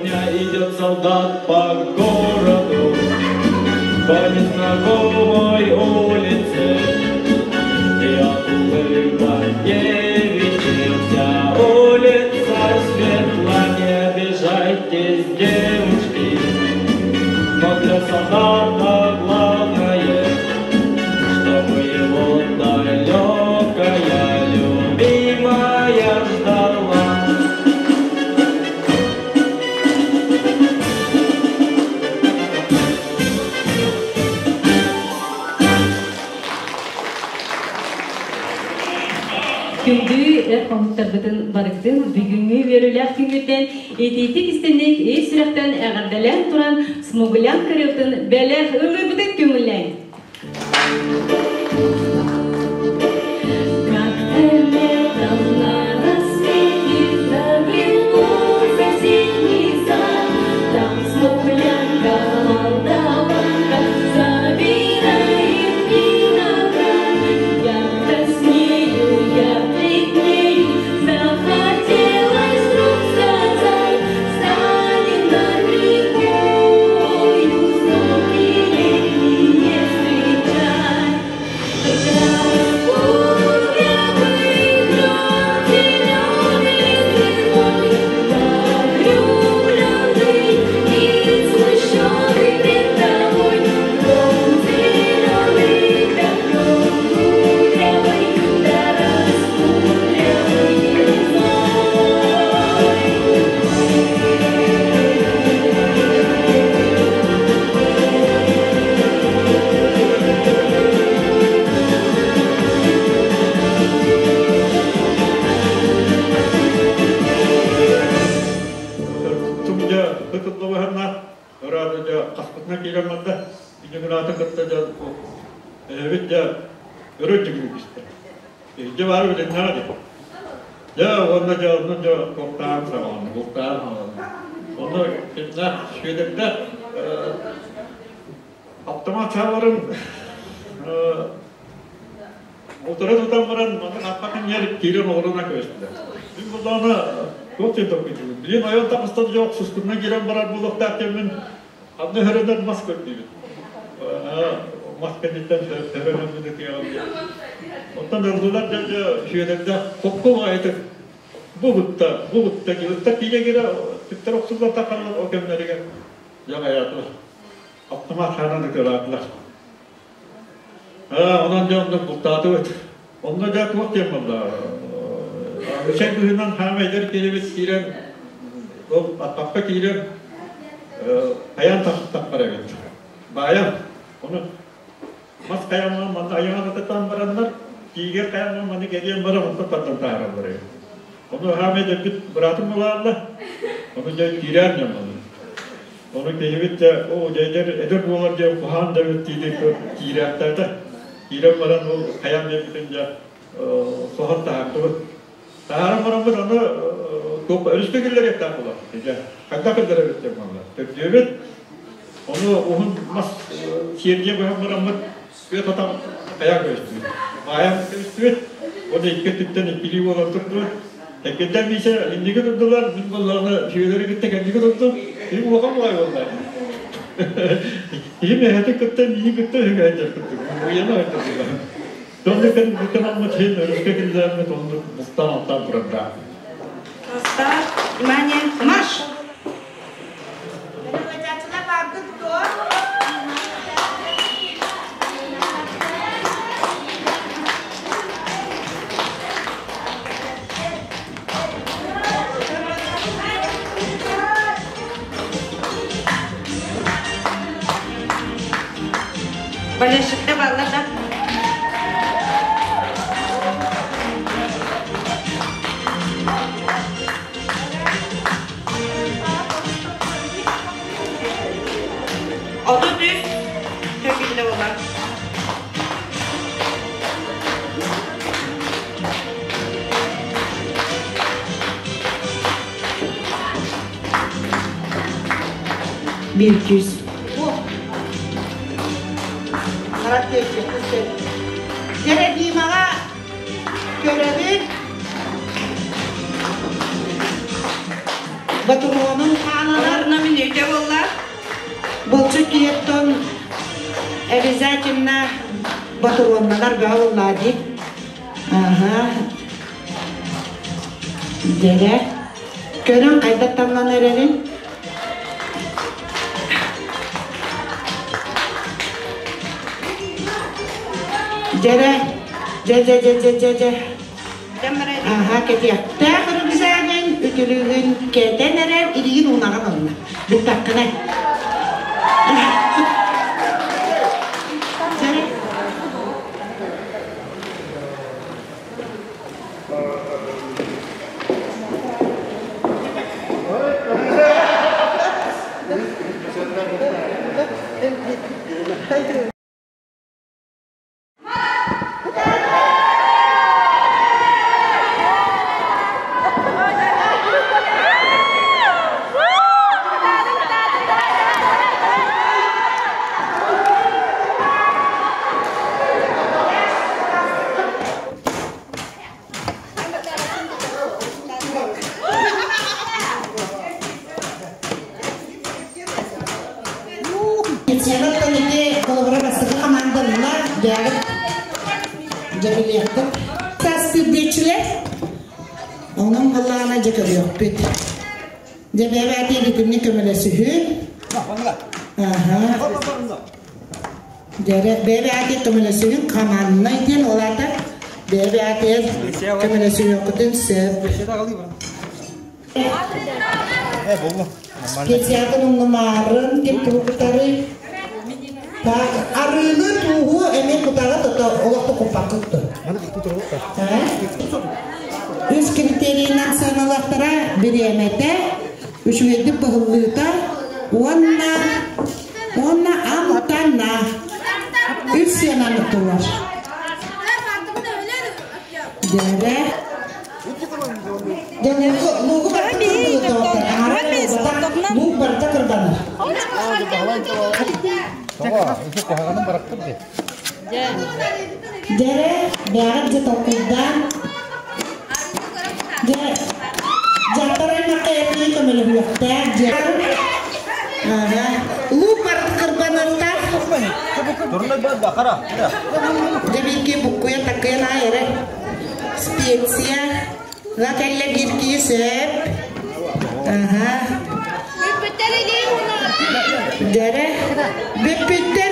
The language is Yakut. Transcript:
полдня идет солдат по городу, по незнакомой улице. И от улыбок девичьих вся улица светла. Не обижайтесь, девушки, но для солдата главное, чтобы его далекая любимая ждала. Күндү эр хоһуттарбытын барыгытын бүгүҥҥү үөрүүлээх күҥҥүттэн итиитик истинник ис сүрэхтэн эҕэрдэлээн туран смуглян кырыытын бэлэх ылыыбытын көҥүллээҥ. Как-то летом на рассвете заглянул в соседний сад. Там смуглянка, молдаванка собирает виноград. Я краснею, я бледнею, захотелось вдруг сказать: станем над рекою, сумки летние встречать. Влюбленный и смущенный пред тобой, дом зеленый, да клен кудрявый, да раскудрявый зной. Тумдьа ытыллыбыһанна ыраата дьэ хаспытына киирэн барда. Инньэ кытта дьэ эбит дьэ өрө түгүрүк истэ. Дьэ бары билиннэҕэ дии. Дьэ уонна дьэ онно дьэ бултаан саҕаланна, бултаан саҕаланна. Онно кинилэр Сүөдэрдээх автомат сааларын утары тутан баран маннык аппатын иһэр киирэн олорунан көстүлэр. Мин буллаҕына туох диэн толкуйдуубун. Билигин ойон таҕыстан дьэ сускунан киирэн барар буолуохтаах диэммин ханна өһөрөнөр мас көрдүүбүн. Мас кэнниттэн өһөрөнөммүн ытыаҕым диэн. Оттон ыллылар дьэ дьэ Сүөдэрдээх хокку аайытык бу бутта, бу бутта ытта киирэ киирэ түктэр охсуллар тахаллар ол кэмнэригэр дьэ хайаатылар. Автомат хаанан ытыалаатылар. Онон дьэ онно бултаатыбыт. Онно дьэ туох диэн буолла? Үчэй быһыынан хаама эдэр киһибит киирэн, ол аттахха киирэн, хайаан тахсыттахпар эбит. Баайан, ону мас хайаҥҥа манна айаҕын атытан бараннар, тиигэр хайаҥҥа маны кэлиэн баран онто тардан таһаараллар эбит. Ону хаама эдэрбит быраатым булаалла, ону дьэ киирээр дьон Ону киһибит дьэ, оо, дьэ эдэр, эдэр буолар диэн куһаан да эбит дии киирээхтээта. Киирэн баран ол хайаан диэбитин дьэ соһон таһаардыбыт. Таһааран бараммыт аны туох өрүскэ киллэриэхтээх буолар. Дьэ, хайдах киллэрэбит диэн буолла. Төрдүөбүт. Ону уһун мас сиэрдийэ быһан бараммыт күөт атах хайаан көстүбүт. Маайан көстүбүт. Оны икки өттүттэн иккилии буолан турдубут. Эккирдэн Миша инники турдулар, мин буоллаҕына Сүөдэри кытта кэнники турдум. Ким улахан баҕайы буолла. Ким эһэтин кытта миигин кытта үһүгэйдэр курдук. Уйана ойдурдулар. Сонно кэн бүтэн алмыт хин өрүскэ киллэрмит оннук бустан алтан турарда. Состав, внимание, марш! Болельщиктар бааллар да? 33 төгүллэ буолар. Бир жүз. Димаҕа көрөбүн. Ботуруонун хааланар. Орна мүнүүтэ буолла. Булчут киһиттэн обязательно ботуруоннанар бөҕө буоллаа дии. Аха. Дьэрэ. Көрөн хайдах таҥнан эрэрин. Дьэрэ. Дьэ дьэ дьэ дьэ дьэ дьэ. Аха кэтиэхтээх рюкзагын үтүлүгүн кэтэн эрэр илиигин уунаҕын ылла. Бүттэххинэ. Дьэрэ. Сенаттан ити холобура бастакы хамаандалла дьэ дьэбилиэхпит. Тастыырдиэччилэр онон халлаана дьэ көрүөхпүт. Дьэ бэйэбээтии бүтүннүү көмөлөсүһүү. Аха. Дьэрэ бэйэбээтии көмөлөсүһүн команднай диэн ол аата бэйэбээтиэр көмөлөсүһүөххүтүн сөп. Специатын умнумаарын ким тугу кутарый? Так, арыыны тууһу эмиэ кутаҕа тото олохто куппаккыт дуо? Үс критерийинэн сыаналаахтара бириэмэтэ, үчүгэйдик быһыллыыта уонна уонна амтана. Үс сыананы турар. Дьэрэ. Дьэ луугу барыта кырбанар. Луук барыта кырбанар. Дьэрэ, бэҕэр дьэ толкуйдаан. Дьэ, дьахтар аймахха этии көмөлөһүөхтээх дьэ. Луук барыта кырбаныахтаах. Дьэ биирки буккуйа таккыйан аай эрэ. Специя. Ла кэллэ биир киһи сөп. Аха. Дэрэ. Бүппүттэр.